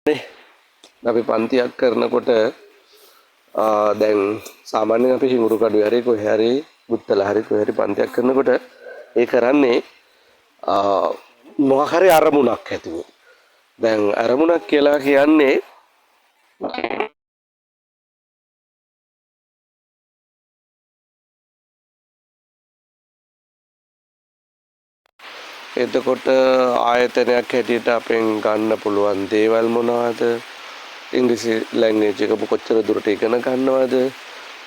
නේ අපි පන්තියක් කරනකොට දැන් සාමාන්‍යයෙන් අපි හිඟුරු කඩුවේ හරි කොහේ හරි බුත්තල හරි කොහේ හරි පන්තියක් කරනකොට ඒ කරන්නේ මොකක් හරි අරමුණක් ඇතුව. දැන් අරමුණක් කියලා කියන්නේ එතකොට ආයතනයක් හැටියට අපෙන් ගන්න පුළුවන් දේවල් මොනවද? ඉංග්‍රීසි ලැන්ග්වේජ් එක කොච්චර දුරට ඉගෙන ගන්නවද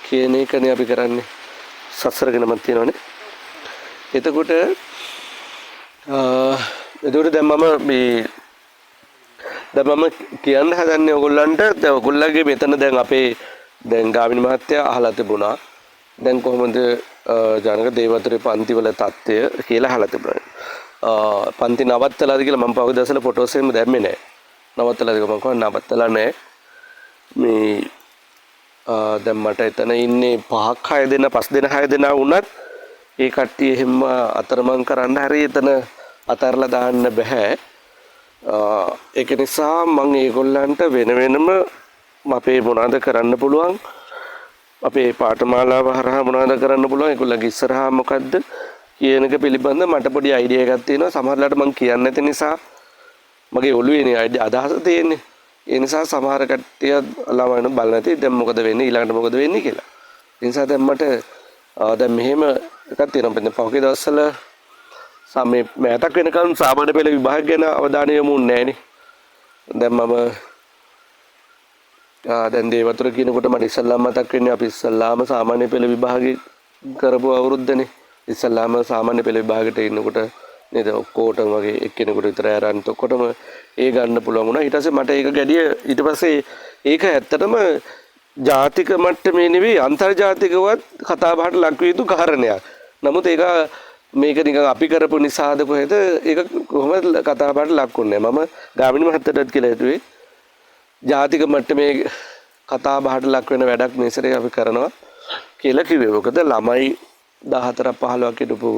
කියන එකනේ අපි කරන්නේ. සසර ගැනමත් තියෙනවනේ. එතකොට එතකොට දැන් මම මේ දැන් මම කියන්න හදන්නේ ඔයගොල්ලන්ට, දැන් ඔයගොල්ලන්ගේ මෙතන දැන් අපේ දැන් ගාමිණී මහත්තයා අහලා තිබුණා. දැන් කොහොමද ජනක දේවතුරේ පන්තිවල තත්ත්වය කියලා අහලා තිබුණා. පන්ති නවත්තලාද කියලා මම පහුගිය දවස්වල ෆොටෝස් එහෙම දැම්මේ නෑ. නවත්තලාද කියලා මම කිව්වා නවත්තලා නෑ. මේ දැන් මට එතන ඉන්නේ 5ක් 6 දෙනා 5 දෙනා 6 දෙනා වුණත් ඒ කට්ටිය එහෙම අතරමං කරන්න හරි එතන අතහැරලා දාන්න බෑ. ඒක නිසා මං ඒගොල්ලන්ට වෙන වෙනම අපේ මොනවද කරන්න පුළුවන්, අපේ පාඨමාලාව හරහා මොනවද කරන්න පුළුවන්, ඒගොල්ලන්ගේ ඉස්සරහා මොකද්ද කියන එක පිළිබඳ මට පොඩි අයිඩියා එකක් තියෙනවා. සමහර වෙලාවට මං කියන්නේ නැති නිසා මගේ ඔළුවේ නේ අදහස තියෙන්නේ. ඒ නිසා සමහර කට්ටිය ළමයින් බලන නැති දැන් මොකද වෙන්නේ ඊළඟට මොකද වෙන්නේ කියලා. ඒ නිසා දැන් මට දැන් මෙහෙම එකක් තියෙනවා. දැන් පහුගිය දවස්වල මේ මෑතක් වෙනකන් සාමාන්‍ය පෙළ විභාග ගැන අවධානය යොමු වුණේ නෑනේ. දැන් මම දැන් දේවතුර කියනකොට මට ඉස්සල්ලාම මතක් වෙන්නේ අපි ඉස්සල්ලාම සාමාන්‍ය පෙළ විභාගෙ කරපු අවුරුද්දනේ. ඉස්සල්ලාම සාමාන්‍ය පෙළ විභාගෙට ඉන්නකොට නේද ඔක්කොටම වගේ එක්කෙනෙකුට විතරයි අර අනිත් ඔක්කොටම ඒ ගන්න පුළුවන් වුණා. ඊට පස්සේ මට ඒක ගැඩිය ඊට පස්සේ ඒක ඇත්තටම ජාතික මට්ටමේ නෙවෙයි අන්තර්ජාතිකවත් කතා බහට ලක් විය යුතු කාරණයක්. නමුත් ඒක මේක නිකන් අපි කරපු නිසාද කොහෙද ඒක කොහොමද කතා බහට ලක් වුණේ. මම ගාමිණී මහත්තයාටත් කියලා හිතුවේ ජාතික මට්ටමේ කතා බහට ලක් වෙන වැඩක් මේ සැරේ අපි කරනවා කියලා කිව්වේ. මොකද ළමයි 14ක් 15ක් හිටපු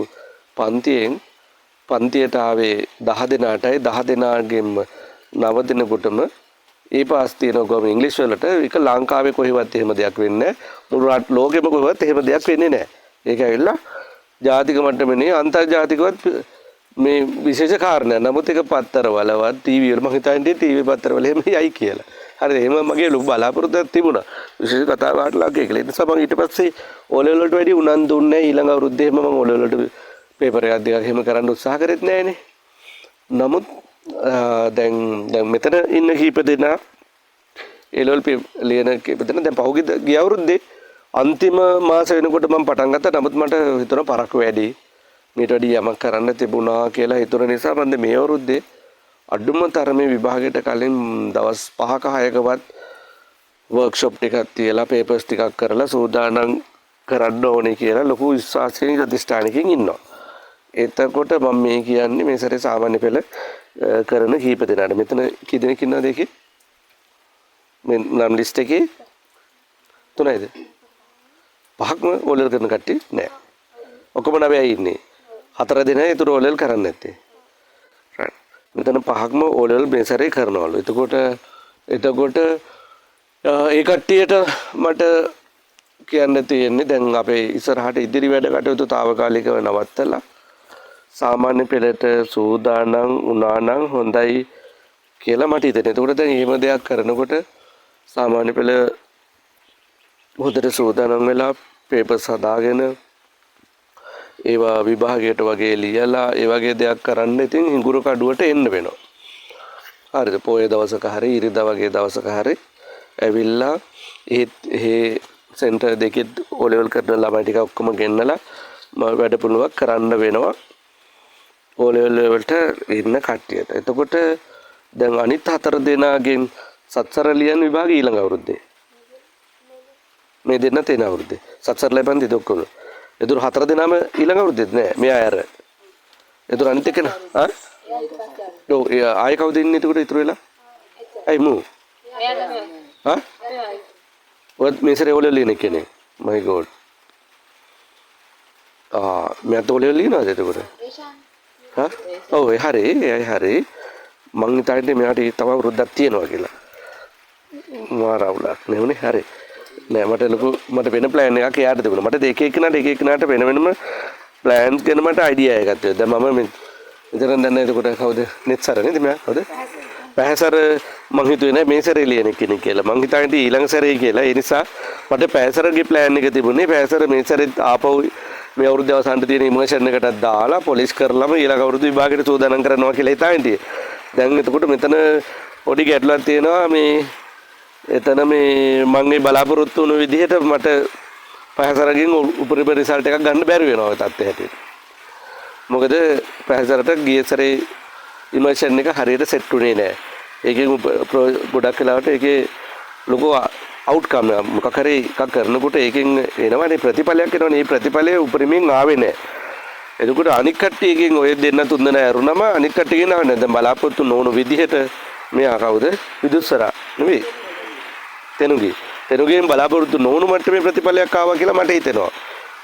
පන්තියෙන් පන්තියට ආවේ 10 දෙනාටයි 10 දෙනාගෙන්ම 9 දෙනෙකුටම ඒ පාස් තියෙනවා කොහොම ඉංග්‍රීසි වලට. ඒක ලංකාවේ කොහෙවත් එහෙම දෙයක් වෙන්නේ නැහැ. මුළු රට ලෝකෙම කොහෙවත් එහෙම දෙයක් වෙන්නේ නැහැ. ඒක ඇවිල්ලා ජාතික මට්ටමේ නෙවෙයි අන්තර්ජාතිකවත් මේ විශේෂ කාරණයක්. නමුත් ඒක පත්තරවලවත් ටීවී වල මං හිතන්නේ ටීවී පත්තරවල එහෙම යයි කියලා. හරිද? එහෙම මගේ ලොකු බලාපොරොත්තුවක් තිබුණා. විශේෂ කතා බහට ලක් කියලා. ඒ නිසා මං ඊට පස්සේ ඕ ලෙවල් වලට වැඩි උනන්දු වුණේ නැහැ. ඊළඟ අවුරුද්දේ එහෙම මං ඕ ලෙවල් වලට පේපර් එකක් දෙකක් එහෙම කරන්න උත්සාහ කරෙත් නෑනේ. නමුත් දැන් දැන් මෙතන ඉන්න කීප දෙනා ඒ ලෙවල් ලියන කීප දෙනා දැන් පහුගිය ගිය අවුරුද්දේ අන්තිම මාස වෙනකොට මම පටන් ගත්තා. නමුත් මට හිතුණා පරක්කු වැඩි. මීට වැඩි යමක් කරන්න තිබුණා කියලා හිතුණ නිසා මම මේ අවුරුද්දේ අඩුම තරමේ විභාගයට කලින් දවස් 5ක 6කවත් වර්ක්ෂොප් ටිකක් තියලා පේපර්ස් ටිකක් කරලා සූදානම් කරන්න ඕනේ කියලා ලොකු විශ්වාසයෙන් අධිෂ්ඨානකින් ඉන්නවා. එතකොට මම මේ කියන්නේ මේ සැරේ සාමාන්‍ය පෙළ කරන කීප දෙනාට. මෙතන කී දෙනෙක් ඉන්නවද ඒකේ? මේ නම් ලිස්ට් එකේ 3යිද? 5ක්ම ඕ ලෙවල් කරන කට්ටිය නෑ. ඔක්කොම 9යි ඉන්නේ. 4 දෙනයි ඒතර ඕ ලෙවල් කරන්නේ නැත්තේ. රයිට්. මෙතන 5ක්ම ඕ ලෙවල් මේ සැරේ කරනවලු. එතකොට එතකොට ඒ කට්ටියට මට කියන්න තියෙන්නේ දැන් අපේ ඉස්සරහට ඉදිරි වැඩ කටයුතු තාවකාලිකව නවත්තලා සාමාන්‍ය පෙළට සූදානම් වුණා නම් හොඳයි කියලා මට හිතෙනවා. එතකොට දැන් එහෙම දෙයක් කරනකොට සාමාන්‍ය පෙළ හොඳට සූදානම් වෙලා පේපර්ස් හදාගෙන ඒවා විභාගයට වගේ ලියලා ඒ වගේ දෙයක් කරන්න ඉතින් හිඟුරු කඩුවට එන්න වෙනවා. හරිද? පොය දවසක හරි ඉරිදා වගේ දවසක හරි ඇවිල්ලා ඒත් ඒ සෙන්ටර් දෙකෙත් ඕ ලෙවල් කරන ළමයි ටික ඔක්කොම ගෙන්නලා වැඩ පුණුවක් කරන්න වෙනවා ඕ ලෙවල් වලට ඉන්න කට්ටියට. එතකොට දැන් අනිත් 4 දෙනාගෙන් සත්සර ලියන විභාග ඊළඟ අවුරුද්දේ. මේ දෙන්න තේන අවුරුද්දේ. සත්සර ලැබන් දෙද ඔක්කොම. එතකොට 4 දෙනාම ඊළඟ අවුරුද්දේත් නෑ. මෙයා ඇර. එතකොට අනිත් එක නා ආ? ඔව් ඒ ආයෙ කවුද ඉන්නේ එතකොට ඉතුරු වෙලා? ඇයි මූ? ආ? ඔයත් මේ සැරේ ඕ ලෙවල් ලියන කෙනෙක්. My god. ආ මෙයාත් ඕ ලෙවල් ලියනවද එතකොට? හා? ඔව් ඒ හරි, ඒ හරි. මං හිතාන්නේ මෙයාට තව අවුරුද්දක් තියෙනවා කියලා. මාර අවුලක් නේ උනේ. හරි. නෑ, මට ලොකු මට වෙන ප්ලෑන් එකක් එයාට තිබුණා. මට එක එක්කෙනාට එක එක්කෙනාට වෙන වෙනම ප්ලෑන්ස් ගැන මට අයිඩියා එකක් තිබුණා. දැන් මම මේ මෙතන දැන් එතකොට කවුද? නෙත්සර නේද මෙයා? කවුද? පැහැසර. මං හිතුවේ නෑ මේ සැරේ ලියන කෙනෙක් කියලා. මං හිතාන්නේ ඊළඟ සැරේ කියලා. ඒ නිසා මට පැහැසරගේ ප්ලෑන් එක තිබුණේ පැහැසර මේ සැරේත් ආපහු මේ අවුරුද්ද අවසානට තියෙන ඉමර්ෂන් එකටත් දාලා පොලිෂ් කරලම ඊළඟ අවුරුදු විභාගෙට සූදානම් කරනවා කියලා හිතාගෙන හිටියේ. දැන් එතකොට මෙතන පොඩි ගැටලුවක් තියෙනවා. මේ එතන මේ මං ඒ බලාපොරොත්තු වුණු විදිහට මට පැහැසරගෙන් උපරිම රිසල්ට් එකක් ගන්න බැරි වෙනවා ඔය තත්ත්වය හැටියට. මොකද පැහැසරට ගිය සැරේ ඉමර්ෂන් එක හරියට සෙට් වුණේ නෑ. ඒකෙන් ගොඩක් වෙලාවට ඒකේ ලොකු අවුට්කම් එක මොකක් හරි එකක් කරනකොට ඒකෙන් එනවනේ ප්‍රතිඵලයක් එනවනේ. මේ ප්‍රතිඵලය උපරිමයෙන් ආවේ නෑ. එතකොට අනික් කට්ටියකින් ඔය දෙන්න තුන් දෙනා ඇරුණම අනික් කට්ටියකින් ආවේ නෑ. දැන් බලාපොරොත්තු නොවුණු විදිහට මෙයා කවුද? විදුස්සරා නෙවෙයි. තෙනුගේ. තෙනුගෙන් බලාපොරොත්තු නොවුණු මට්ටමේ ප්‍රතිඵලයක් ආවා කියලා මට හිතෙනවා.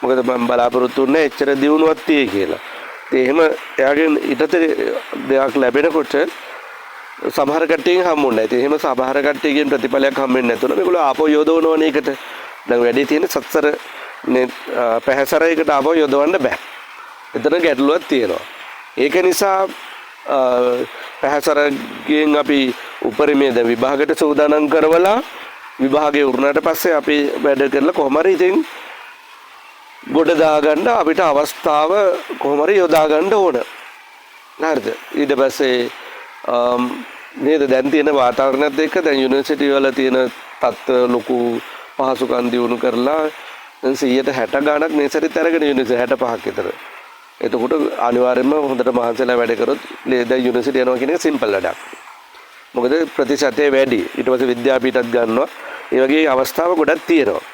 මොකද මම බලාපොරොත්තු වුණේ එච්චර දියුණුවක් තියෙයි කියලා. ඉතින් එහෙම එයාගෙන් ඊටත් දෙයක් ලැබෙනකොට සමහර කට්ටියගෙන් හම්බුන්නේ නැහැ. ඉතින් එහෙම සමහර කට්ටියගෙන් ප්‍රතිඵලයක් හම්බෙන්නේ නැතුන මේගොල්ලෝ ආපහු යොදවනවනේ ඒකට. දැන් වැඩි තියෙන සත්සර නේ පැහැසර එකට ආපහු යොදවන්න බෑ. එතන ගැටලුවක් තියෙනවා. ඒක නිසා පැහැසරගෙන් අපි උපරිමයේ දැන් විභාගයට සූදානම් කරවලා විභාගේ උරුණාට පස්සේ අපි වැඩ කරලා කොහොම හරි ඉතින් ගොඩ දාගන්න අපිට අවස්ථාව කොහොම හරි යොදා ගන්න ඕන. හරිද? ඊට පස්සේ නේද දැන් තියෙන වාතාවරණයත් එක්ක දැන් යුනිවර්සිටි වල තියෙන තත්ත්ව ලොකු පහසුකම් දියුණු කරලා දැන් 160 ගාණක් මේ සැරේත් අරගෙන යුනිවර්සිටි 65ක් විතර. එතකොට අනිවාර්යයෙන්ම හොඳට මහන්සිලා වැඩ කරොත් දැන් යුනිවර්සිටි යනවා කියන එක සිම්පල් වැඩක්. මොකද ප්‍රතිශතය වැඩි. ඊට පස්සේ විද්‍යාපීඨත් ගන්නවා. ඒ වගේ අවස්ථාව ගොඩක් තියෙනවා.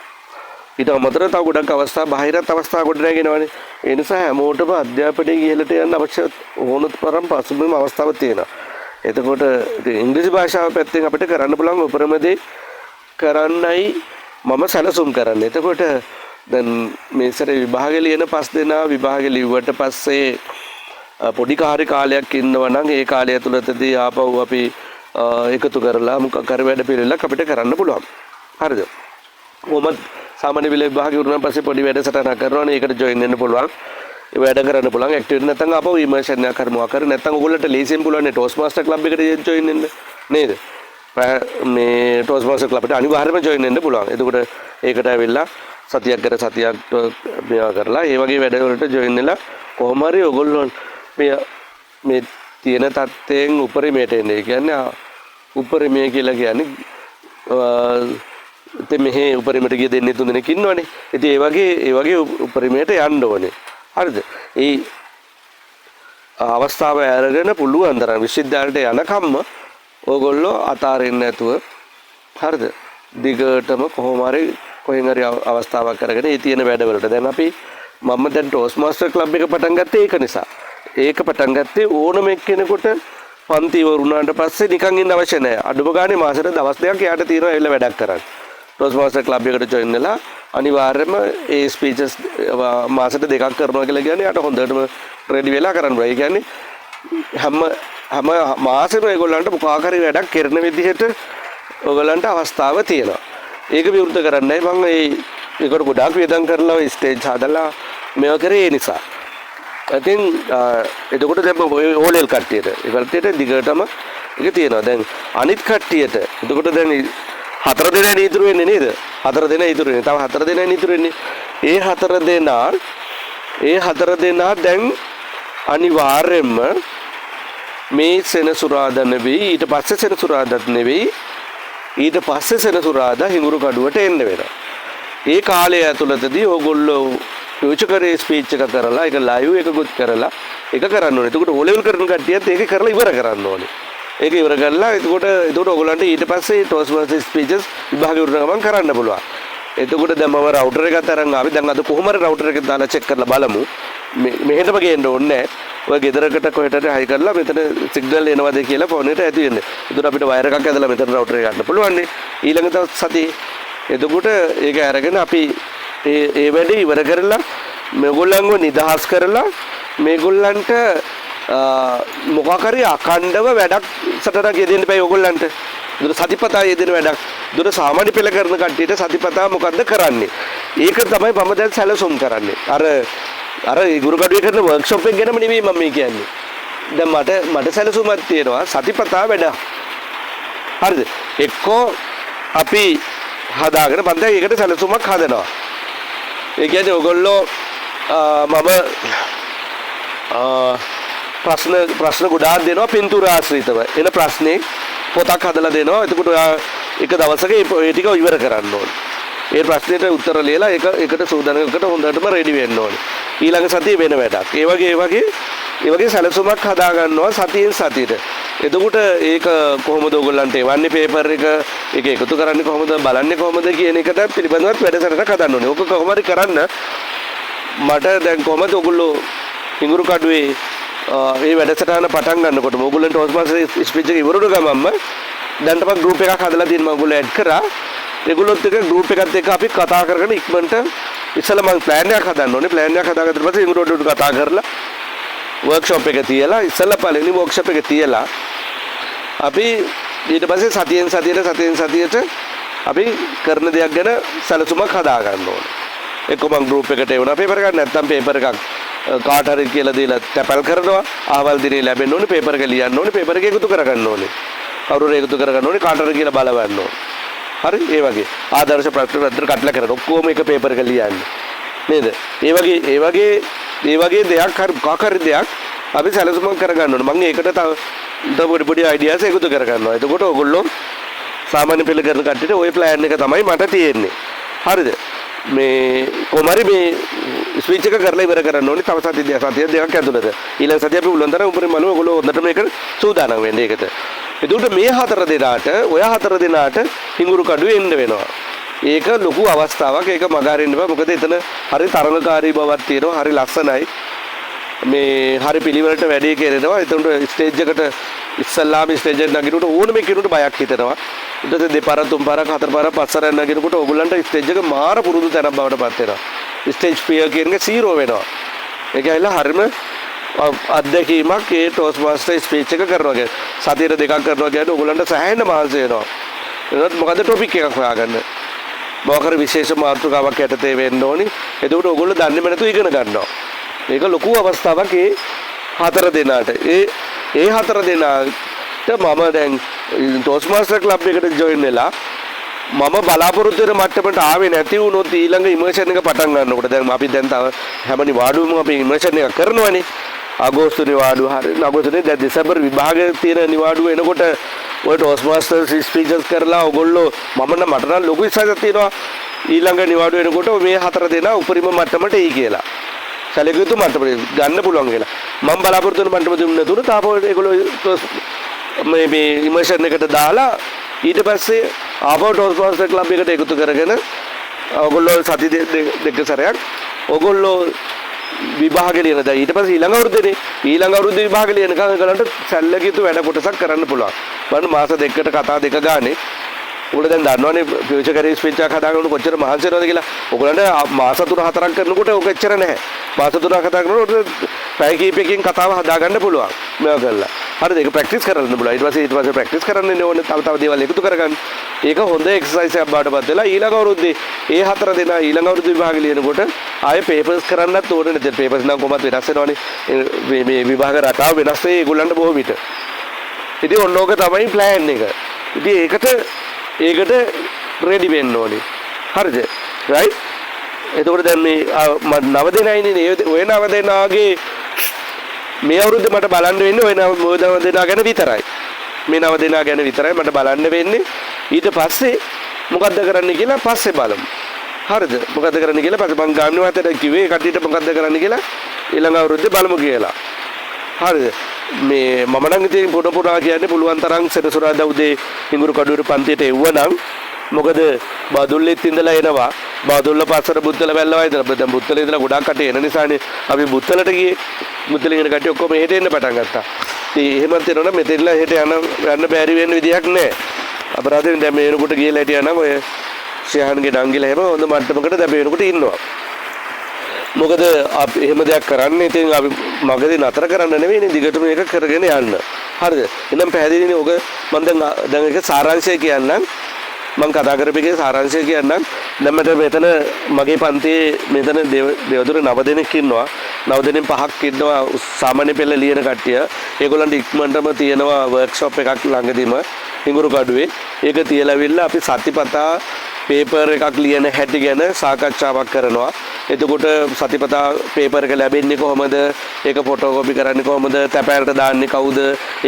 ඊට අමතරව තව ගොඩක් අවස්ථා බාහිරත් අවස්ථා ගොඩ නැගෙනවනේ. ඒ නිසා හැමෝටම අධ්‍යාපනයේ ඉහළට යන්න අවශ්‍ය ඕන තරම් පසුබිම අවස්ථාවක් තියෙනවා. එතකොට ඉතින් ඉංග්‍රීසි භාෂාව පැත්තෙන් අපිට කරන්න පුළුවන් උපරිම දේ කරන්නයි මම සැලසුම් කරන්නේ. එතකොට දැන් මේ සැරේ විභාගෙ ලියන පස් දෙනා විභාගෙ ලිව්වට පස්සේ පොඩි කාර්ය කාලයක් ඉන්නවා නම් ඒ කාලය ඇතුළතදී ආපහු අපි එකතු කරලා මොකක් හරි වැඩ පිළිවෙලක් අපිට කරන්න පුළුවන්. හරිද? කොහොමද සාමාන්‍ය පෙළ විභාගෙ ඉවර වුණාන් පස්සේ පොඩි වැඩසටහනක් කරනවනේ, ඒකට ජොයින් වෙන්න පුළුවන්. ඒ වැඩ කරන්න පුළුවන්. ඇක්ටිව් නැත්නම් ආපහු ඉමර්ෂන් එකක් හරි මොකක් හරි නැත්නම් ඔයගොල්ලන්ට ලේසියෙන් පුළුවන් නේ ටෝස්ට් මාස්ටර් ක්ලබ් එකට ජොයින් වෙන්න නේද? මේ ටෝස්ට් මාස්ටර් ක්ලබ් එකට අනිවාර්යයෙන්ම ජොයින් වෙන්න පුළුවන්. එතකොට ඒකට ඇවිල්ලා සතියක් කර සතියක් මේවා කරලා ඒ වගේ වැඩවලට ජොයින් වෙලා කොහොම හරි ඔයගොල්ලෝ මේ මේ තියෙන තත්ත්වයෙන් උපරිමයට එන්න. ඒ කියන්නේ උපරිමය කියලා කියන්නේ ඉතින් මෙහි උපරිමයට ගිය දෙන්නේ තුන් දෙනෙක් ඉන්නවනේ. ඉතින් ඒ වගේ උපරිමයට යන්න ඕනේ. හරිද? ඒ අවස්ථාව අරගෙන පුළුවන් තරම් විශ්වවිද්‍යාලයට යනකම්ම ඕගොල්ලෝ අතාරින්න නැතුව, හරිද? දිගටම කොහොම හරි කොහෙන් හරි අවස්ථාවක් අරගෙන ඒ තියෙන වැඩවලට දැන් අපි මම දැන් ටෝස්ට් මාස්ටර් ක්ලබ් එක පටන් ගත්තේ ඒක නිසා. ඒක පටන් ගත්තේ ඕනම එක්කෙනෙකුට පන්ති ඉවර වුණාට පස්සේ නිකන් ඉන්න අවශ්‍ය නැහැ. අඩුම ගානේ මාසෙට දවස් 2ක් එයාට තියෙනවා ඇවිල්ලා වැඩක් කරන්න. ටෝස්ට් මාස්ටර් ක්ලබ් එකට ජොයින් වෙලා අනිවාර්යයෙන්ම ඒ ස්පීචස් මාසෙට 2ක් කරනවා කියලා කියන්නේ එයාට හොඳටම රෙඩි වෙලා කරන්න බෑ. ඒ කියන්නේ හැම හැම මාසෙම ඒගොල්ලන්ට මොකක් හරි වැඩක් කරන විදිහට ඔයගොල්ලන්ට අවස්ථාව තියෙනවා. ඒක විවෘත කරන්නයි මම ඒකට ගොඩාක් වියදම් කරලා ඔය ස්ටේජ් හදලා මේවා කරේ ඒ නිසා. ඉතින් එතකොට දැන් ඔය ඕලෙල් කට්ටියට ඒ කට්ටියට දිගටම ඒක තියෙනවා. දැන් අනිත් කට්ටියට එතකොට දැන් හතර දෙනා ඉතුරු වෙන්නේ නේද? හතර දෙනා ඉතුරු වෙන්නේ. තව හතර දෙනා ඉතුරු වෙන්නේ. ඒ හතර දෙනා දැන් අනිවාර්යයෙන්ම මේ සෙනසුරාදා නෙවෙයි, ඊට පස්සේ සෙනසුරාදාත් නෙවෙයි, ඊට පස්සේ සෙනසුරාදා හිඟුරු කඩුවට එන්න වෙනවා. ඒ කාලය ඇතුළතදී ඕගොල්ලෝ ෆියුචර් කරියර් ස්පීච් එක කරලා ඒක ලයිව් එකකුත් කරලා ඒක කරන්න ඕනේ. එතකොට ඕ ලෙවල් කරන කට්ටියත් ඒක කරලා ඉවර කරන්න ඕනේ. ඒක ඉවර කරලා එතකොට එතකොට ඕගොල්ලන්ට ඊට පස්සේ ටෝස්ට් මාස්ටර් ස්පීචස් විභාග ඉවර ගමන් කරන්න පුළුවන්. එතකොට දැන් මම රවුටර් එකත් අරන් ආවේ. දැන් අද කොහොම හරි රවුටර් එක දාලා චෙක් කරලා බලමු. මෙහෙටම ගේන්න ඕනේ නෑ. ඔය ගෙදරකට කොහෙට හරි හයි කරලා මෙතන සිග්නල් එනවද කියලා ෆෝන් එකට ඇති වෙන්නේ. එතකොට අපිට වයර් එකක් ඇදලා මෙතන රවුටර් එක ගන්න පුළුවන් නේ. ඊළඟ දවස් සතියේ. එතකොට ඒක අරගෙන අපි ඒ ඒ වැඩේ ඉවර කරලා මේගොල්ලන්ව නිදහස් කරලා මේගොල්ලන්ට මොකක් හරි අඛණ්ඩව වැඩක් සටනක් යෙදෙන්න බෑ ඔයගොල්ලන්ට. දුර සතිපතා යෙදෙන වැඩක්. දුර සාමාන්‍ය පෙළ කරන කට්ටියට සතිපතා මොකද්ද කරන්නේ? ඒක තමයි මම දැන් සැලසුම් කරන්නේ. අර අර ගුරු කඩුවේ කරන වර්ක්ෂොප් එක ගැනම නෙමෙයි මම මේ කියන්නේ. දැන් මට මට සැලසුමක් තියෙනවා සතිපතා වැඩ. හරිද? එක්කෝ අපි හදාගෙන මම දැන් ඒකට සැලසුමක් හදනවා. ඒ කියන්නේ ඔයගොල්ලෝ මම ප්‍රශ්න ප්‍රශ්න ගොඩාක් දෙනවා පින්තූර ආශ්‍රිතව. එන ප්‍රශ්නේ පොතක් හදලා දෙනවා. එතකොට ඔයා එක දවසක ඒ ටික ඉවර කරන්න ඕනේ. ඒ ප්‍රශ්නෙට උත්තර ලියලා ඒක ඒකට සූදානම්කට හොඳටම රෙඩි වෙන්න ඕනේ. ඊළඟ සතියේ වෙන වැඩක්. ඒ වගේ ඒ වගේ ඒ වගේ සැලසුමක් හදා ගන්නවා සතියෙන් සතියට. එතකොට ඒක කොහොමද ඔයගොල්ලන්ට එවන්නේ පේපර් එක, ඒක එකතු කරන්නේ කොහොමද, බලන්නේ කොහොමද කියන එකට පිළිබඳවත් වැඩසටහනක් හදන්න ඕනේ. ඕක කොහොම හරි කරන්න මට දැන් කොහොමද ඔයගොල්ලෝ හිඟුරු කඩුවේ මේ වැඩසටහන පටන් ගන්නකොටම ඔයගොල්ලන්ට ටෝස්ට් මාස්ටර් ස්පීච් එක ඉවර වුණ ගමන්ම දැන්ට මම ගෲප් එකක් හදලා තියෙනවා. ඔයගොල්ලෝ ඇඩ් කරා. ඒගොල්ලොත් එක්ක ගෲප් එකත් එක්ක අපි කතා කරගෙන ඉක්මනට ඉස්සෙල්ලා මම ප්ලෑන් එකක් හදන්න ඕනේ. ප්ලෑන් එකක් හදාගත්තට පස්සේ හිඟුරු කඩුවට කතා කරලා වර්ක්ෂොප් එක තියලා, ඉස්සෙල්ලා පළවෙනි වර්ක්ෂොප් එක තියලා අපි ඊට පස්සේ සතියෙන් සතියට සතියෙන් සතියට අපි කරන දෙයක් ගැන සැලසුමක් හදා ගන්න ඕනේ. එක්ක මං ගෲප් එකට එවනවා පේපර් එකක්, නැත්නම් පේපර් එකක් කාට හරි කියලා දීලා තැපැල් කරනවා. අහවල් දිනේ ලැබෙන්න ඕනේ, පේපර් එක ලියන්න ඕනේ, පේපර් එක එකතු කරගන්න ඕනේ. කවුරු හරි එකතු කරගන්න ඕනේ, කාට හරි කියලා බලවන්න ඕනේ. හරි, ඒ වගේ ආදර්ශ ප්‍රශ්න පත්‍ර කටලා කරන ඔක්කොම එක පේපර් එක ලියන්න. නේද? ඒ වගේ ඒ වගේ ඒ වගේ දෙයක් හරි මොකක් හරි දෙයක් අපි සැලසුමක් කරගන්න ඕනේ. මං ඒකට තව තව පොඩි පොඩි අයිඩියාස් එකතු කරගන්නවා. එතකොට ඔයගොල්ලෝ සාමාන්‍ය පෙළ කරන කට්ටියට ඔය ප්ලෑන් එක තමයි මට තියෙන්නේ. හරිද? මේ කොහොම හරි මේ ස්පීච් එක කරලා ඉවර කරන්න ඕනේ තව සති දෙක සතිය දෙකක් ඇතුළත. ඊළඟ සතිය අපි පුළුවන් තරම් උපරිම බලමු ඔයගොල්ලෝ හොඳට මේක සූදානම් වෙන්න ඒකට. එතකොට මේ හතර දෙනාට, ඔය හතර දෙනාට හිඟුරු කඩුවේ එන්න වෙනවා. ඒක ලොකු අවස්ථාවක්. ඒක මග අරින්න බෑ. මොකද එතන හරි තරඟකාරී බවක් තියෙනවා. හරි ලස්සනයි. මේ හරි පිළිවෙලට වැඩේ කෙරෙනවා. එතකොට ස්ටේජ් එකට ඉස්සල්ලාම ස්ටේජ් එකට නගිනකොට ඕනම කෙනෙකුට බයක් හිතෙනවා. ඊට පස්සේ දෙපාරක් තුන් පාරක් හතර පාරක් පස් පාරක් නගිනකොට ඕගොල්ලන්ට ස්ටේජ් එක මාර පුරුදු තැනක් බවට පත් වෙනවා. ස්ටේජ් ෆියර් කියන එක සීරෝ වෙනවා. ඒක ඇවිල්ලා හරිම අත්දැකීමක් ඒ ටෝස්ට් මාස්ටර් ස්පීච් එක කරනවා කියන්නේ. සතියට දෙකක් කරනවා කියන්නේ ඕගොල්ලන්ට සෑහෙන මහන්සි වෙනවා. එතකොට මොකද්ද ටොපික් එකක් හොයාගන්න. මොකක් හරි විශේෂ මාතෘකාවක් යටතේ වෙන්න ඕනි. එතකොට ඕගොල්ලෝ දන්නේම නැතුව ඉගෙන ගන්නවා. ඒක ලොකු අවස්ථාවක් ඒ හතර දෙනාට. ඒ ඒ හතර දෙනාට මම දැන් ටෝස්ට් මාස්ටර් ක්ලබ් එකට ජොයින් වෙලා මම බලාපොරොත්තු වෙන මට්ටමට ආවේ නැති වුණොත් ඊළඟ ඉමර්ෂන් එක පටන් ගන්නකොට, දැන් අපි දැන් තව හැම නිවාඩුවම අපි ඉමර්ෂන් එකක් කරනවනේ. අගෝස්තු නිවාඩුව හරි අගෝස්තුනේ දැන් දෙසැම්බර් විභාගයේ තියෙන නිවාඩුව එනකොට ඔය ටෝස්ට් මාස්ටර් ස්පීචස් කරලා ඔයගොල්ලෝ මම නම් මට නම් ලොකු විශ්වාසයක් තියෙනවා ඊළඟ නිවාඩුව එනකොට මේ හතර දෙනා උපරිම මට්ටමට එයි කියලා. සැලකිය යුතු මට්ටමට ගන්න පුළුවන් කියලා. මම බලාපොරොත්තු වෙන මට්ටම තිබුණ නැතුන තාපෝ ඒගොල්ලෝ මේ මේ ඉමර්ෂන් එකට දාලා ඊට පස්සේ ආපහු ටෝස්ට් මාස්ටර් ක්ලබ් එකට එකතු කරගෙන ඔයගොල්ලෝ සති දෙක සැරයක් ඔයගොල්ලෝ විභාග ලියන, දැන් ඊට පස්සේ ඊළඟ අවුරුද්දේනේ, ඊළඟ අවුරුද්දේ විභාග ලියනකම් ඒගොල්ලන්ට සැලකිය යුතු වැඩ කොටසක් කරන්න පුළුවන්. බලන්න මාස දෙකකට කතා දෙක ගානේ ඔයගොල්ලෝ දැන් දන්නවනේ ෆියුචර් කැරියර් ස්පීච් එකක් හදාගන්න කොච්චර මහන්සි වෙනවද කියලා. ඔයගොල්ලන්ට මාස තුන හතරක් කරනකොට ඔක එච්චර නැහැ. මාස තුනක් කතා කරනකොට පැය කීපයකින් කතාව හදාගන්න පුළුවන් මේවා කරලා. හරිද? ඒක ප්‍රැක්ටිස් කරන්න පුළුවන්. ඊට පස්සේ ඊට පස්සේ ප්‍රැක්ටිස් කරන්න ඉන්න ඕනේ තව තව දේවල් එකතු කරගන්න. ඒක හොඳ එක්සර්සයිස් එකක් බවට පත් වෙලා ඊළඟ අවුරුද්දේ ඒ හතර දෙනා ඊළඟ අවුරුදු විභාග ලියනකොට ආයේ පේපර්ස් කරන්නත් ඕනේ නැති. පේපර්ස් නම් කොහොමත් වෙනස් වෙනවනේ. මේ මේ විභාග රටාව වෙනස් වෙයි ඒගොල්ලන්ට බොහෝ විට. ඉතින් ඔන්න ඕක තමයි ප්ලෑන් එක. ඉතින් ඒකට ඒකට රෙඩි වෙන්න ඕනේ. හරිද? රයිට්? එතකොට දැන් මේ නව දෙනයිනේ, ඔය නව දෙනාගේ මේ අවුරුද්දේ මට බලන්න වෙන්නේ ඔය නව දෙනා ගැන විතරයි. මේ නව දෙනා ගැන විතරයි මට බලන්න වෙන්නේ. ඊට පස්සේ මොකද්ද කරන්න කියලා පස්සේ බලමු. හරිද? මොකද්ද කරන්න කියලා පස්සේ මං ගාමිණී මහත්තයාට කිව්වේ කට්ටියට මොකද්ද කරන්න කියලා ඊළඟ අවුරුද්දේ බලමු කියලා. හරිද? මේ මම නම් ඉතින් පොඩ පොඩා කියන්නේ පුළුවන් තරම් සෙනසුරාදා උදේ හිඟුරු කඩුවර පන්තියට එව්වනම්, මොකද බදුල්ලෙත් ඉඳලා එනවා. බදුල්ල පස්සට බුත්තල වැල්ලවයි ඉඳලා දැන් බුත්තලේ ඉඳලා ගොඩාක් කට්ටිය එන නිසානේ අපි බුත්තලට ගියේ. බුත්තලේ ඉන්න කට්ටිය ඔක්කොම එහෙට එන්න පටන් ගත්තා. ඉතින් එහෙමත් එනවනම් මෙතෙන්ලා එහෙට යන යන්න බැරි වෙන්න විදිහක් නෑ. අපරාධෙන් දැන් මේ වෙනකොට ගිහලා හිටියා නම් ඔය ශිහාන්ගේ නංගිලා එහෙම හොඳ මට්ටමකට දැන් මේ වෙනකොට ඉන්නවා. මොකද අපි එහෙම දෙයක් කරන්න ඉතින් අපි මගදී නතර කරන්න නෙවෙයිනේ, දිගටම මේක කරගෙන යන්න. හරිද? එහෙනම් පැහැදිලිනේ ඔක. මම දැන් දැන් ඒක සාරාංශය කියන්නම්. මං කතා කරපු එකේ සාරාංශය කියන්නම්. දැන් මට මෙතන මගේ පන්තියේ මෙතන දෙවතුර නව දෙනෙක් ඉන්නවා. නව දෙනෙන් පහක් ඉන්නවා සාමාන්‍ය පෙළ ලියන කට්ටිය. ඒගොල්ලන්ට ඉක්මනටම තියෙනවා වර්ක්ෂොප් එකක් ළඟදීම හිඟුරු කඩුවේ. ඒක තියලා ඇවිල්ලා අපි සතිපතා පේපර් එකක් ලියන හැටි ගැන සාකච්ඡාවක් කරනවා. එතකොට සතිපතා පේපර් එක ලැබෙන්නේ කොහොමද? ඒක ෆොටෝකොපි කරන්නේ කොහොමද? තැපෑලට දාන්නේ කවුද?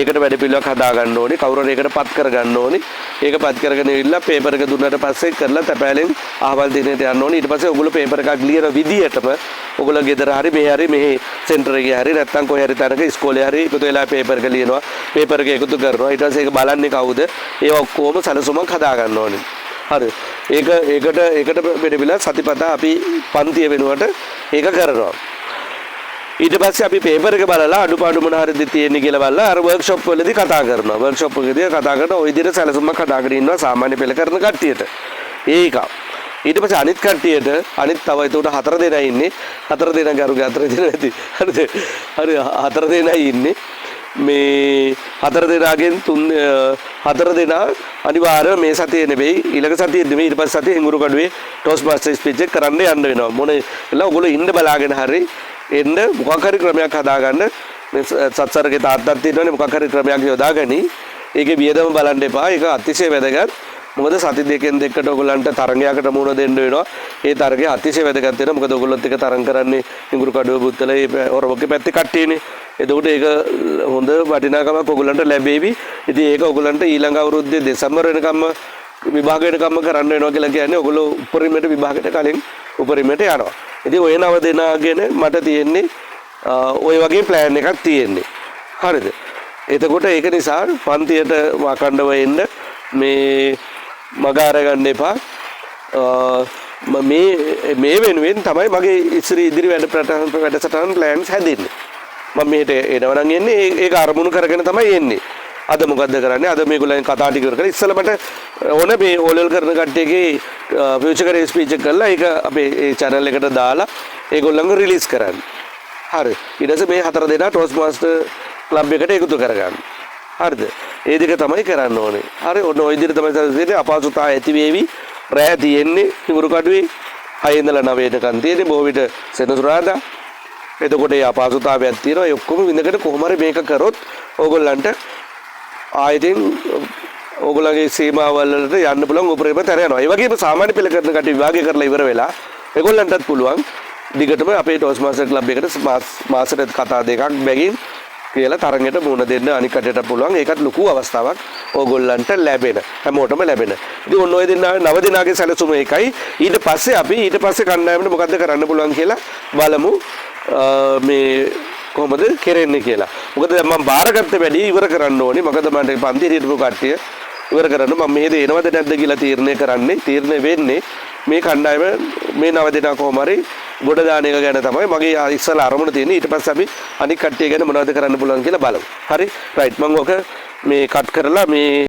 ඒකට වැඩ පිළිවෙලක් හදා ගන්න ඕනේ. කවුරු හරි ඒකට පත් කරගන්න ඕනේ. ඒක පත් කරගෙන ඉවිල්ලා පේපර් එක දුන්නාට පස්සේ කරලා තැපෑලෙන් අහවල් දිනේට යන්න ඕනේ. ඊට පස්සේ ඔයගොල්ලෝ පේපර් එකක් ලියන විදියටම ඔයගොල්ලෝ ගෙදර හරි මෙහෙ හරි මෙහෙ සෙන්ටර් එකේ හරි නැත්නම් කොහේ හරි තැනක ඉස්කෝලේ හරි එකතු වෙලා පේපර් එක ලියනවා. පේපර් එක එකතු කරනවා. ඊට පස්සේ ඒක බලන්නේ කවුද? ඒවා ඔක්කොම සැලසුමක් හදා ගන්න ඕනේ. හරි. ඒක ඒකට ඒකට පිළිවිලා සතිපතා අපි පන්තිය වෙනුවට ඒක කරනවා. ඊට පස්සේ අපි පේපර් එක බලලා අඩුපාඩු මොන හරිද තියෙන්නේ කියලා බලලා අර වර්ක්ෂොප් වලදී කතා කරනවා. වර්ක්ෂොප් එකේදී කතා කරන ඔය විදිහට සැලසුමක් හදාගෙන ඉන්නවා සාමාන්‍ය පෙළ කරන කට්ටියට. ඒක. ඊට පස්සේ අනිත් කට්ටියට, අනිත් තව එතකොට හතර දෙනා ඉන්නේ. හතර දෙනා ගරුගේ හතර දෙනා නැති. හරිද? හරි, හතර දෙනා ඉන්නේ. මේ හතර දෙනාගෙන් තුන් හතර දෙනා අනිවාර්යයෙන් මේ සතියේ නෙවෙයි, ඊළඟ සතියේ නෙවෙයි, ඊට පස්සේ සතියේ හිඟුරු කඩුවේ ටෝස්ට් මාස්ටර් ස්පීච් එක කරන්න යන්න වෙනවා. මොන වෙලාව ඔයගොල්ලෝ ඉන්න බලාගෙන හරි එන්න මොකක් හරි ක්‍රමයක් හදාගන්න. මේ සත්සරගේ තාත්තත් ඉන්නවනේ, මොකක් හරි ක්‍රමයක් යොදාගනි. ඒකේ වියදම බලන්න එපා. ඒක අතිශය වැදගත්. මොකද සති දෙකෙන් දෙකට ඔයගොල්ලන්ට තරගයකට මුහුණ දෙන්න වෙනවා. ඒ තරගය අතිශය වැදගත් වෙනවා. මොකද ඔයගොල්ලොත් එක්ක තරඟ කරන්නේ හිඟුරු කඩුව බුත්තල ඒ හොරවොක්කේ පැත්තේ කට්ටියනේ. එතකොට ඒක හොඳ වටිනාකමක් ඔයගොල්ලන්ට ලැබේවි. ඉතින් ඒක ඔයගොල්ලන්ට ඊළඟ අවුරුද්දේ දෙසැම්බර් වෙනකම්ම විභාග වෙනකම්ම කරන්න වෙනවා කියලා කියන්නේ ඔයගොල්ලෝ උපරිමයට විභාගයට කලින් උපරිමයට යනවා. ඉතින් ඔය නව දෙනා ගැන මට තියෙන්නේ ඔය වගේ ප්ලෑන් එකක් තියෙන්නේ. හරිද? එතකොට ඒක නිසා පන්තියට අඛණ්ඩව එන්න, මේ මග අරගන්න එපා. මේ මේ වෙනුවෙන් තමයි මගේ ඉදිරි ඉදිරි වැඩ වැඩසටහන් ප්ලෑන්ස් හැදෙන්නේ. මම මෙහෙට එනවා නම් එන්නේ ඒක අරමුණු කරගෙන තමයි එන්නේ. අද මොකද්ද කරන්නේ? අද මේගොල්ලන් කතා ටික ඉවර කරලා ඉස්සෙල්ලා මට ඕන මේ ඕ ලෙවල් කරන කට්ටියගේ ෆියුචර් කරියර් ස්පීච් එක කරලා ඒක අපේ ඒ චැනල් එකට දාලා ඒගොල්ලන්ව රිලීස් කරන්න. හරි. ඊට පස්සේ මේ හතර දෙනා ටෝස්ට් මාස්ටර් ක්ලබ් එකට එකතු කරගන්න. හරිද? ඒ දෙක තමයි කරන්න ඕනේ. හරි. ඔන්න ඔය විදිහට තමයි තියෙන්නේ. අපහසුතා ඇති වේවි. රෑ තියෙන්නේ හිඟුරු කඩුවේ 6 ඉඳලා 9 වෙනකන් තියෙන්නේ. බොහෝ විට සෙනසුරාදා. එතකොට ඒ අපහසුතාවයක් තියෙනවා. ඒ ඔක්කොම විඳගෙන කොහොම හරි මේක කරොත් ඕගොල්ලන්ට ආයෙත් ඕගොල්ලන්ගේ සීමාවල් වලට යන්න පුළුවන්, උපරිම තැන යනවා. ඒ වගේම සාමාන්‍ය පෙළ කරන කට්ටිය විභාගය කරලා ඉවර වෙලා ඒගොල්ලන්ටත් පුළුවන් දිගටම අපේ ටෝස්ට් මාස්ටර් ක්ලබ් එකට මාසෙට කතා දෙකක් බැගින් කියලා තරඟයට මුහුණ දෙන්න අනික් කට්ටියට පුළුවන්. ඒකත් ලොකු අවස්ථාවක් ඕගොල්ලන්ට ලැබෙන. හැමෝටම ලැබෙන. ඉතින් ඔන්න ඔය දෙන්නා නව දෙනාගේ සැලසුම ඒකයි. ඊට පස්සේ අපි ඊට පස්සේ කණ්ඩායමට මොකද්ද කරන්න පුළුවන් කියලා බලමු. මේ කොහොමද කෙරෙන්නේ කියලා. මොකද දැන් මම බාරගත්ත වැඩි ඉවර කරන්න ඕනේ. මොකද මට පන්තියේ හිටපු කට්ටිය ඉවර කරන්න මම මෙහෙද එනවද නැද්ද කියලා තීරණය කරන්නේ තීරණය වෙන්නේ මේ කණ්ඩායම මේ නව දෙනා කොහොම හරි ගොඩ දාන එක ගැන තමයි මගේ ඉස්සලා අරමුණ තියෙන්නේ. ඊට පස්සේ අපි අනික් කට්ටිය ගැන මොනවද කරන්න පුළුවන් කියලා බලමු. හරි, රයිට්, මම ඔක මේ කට් කරලා මේ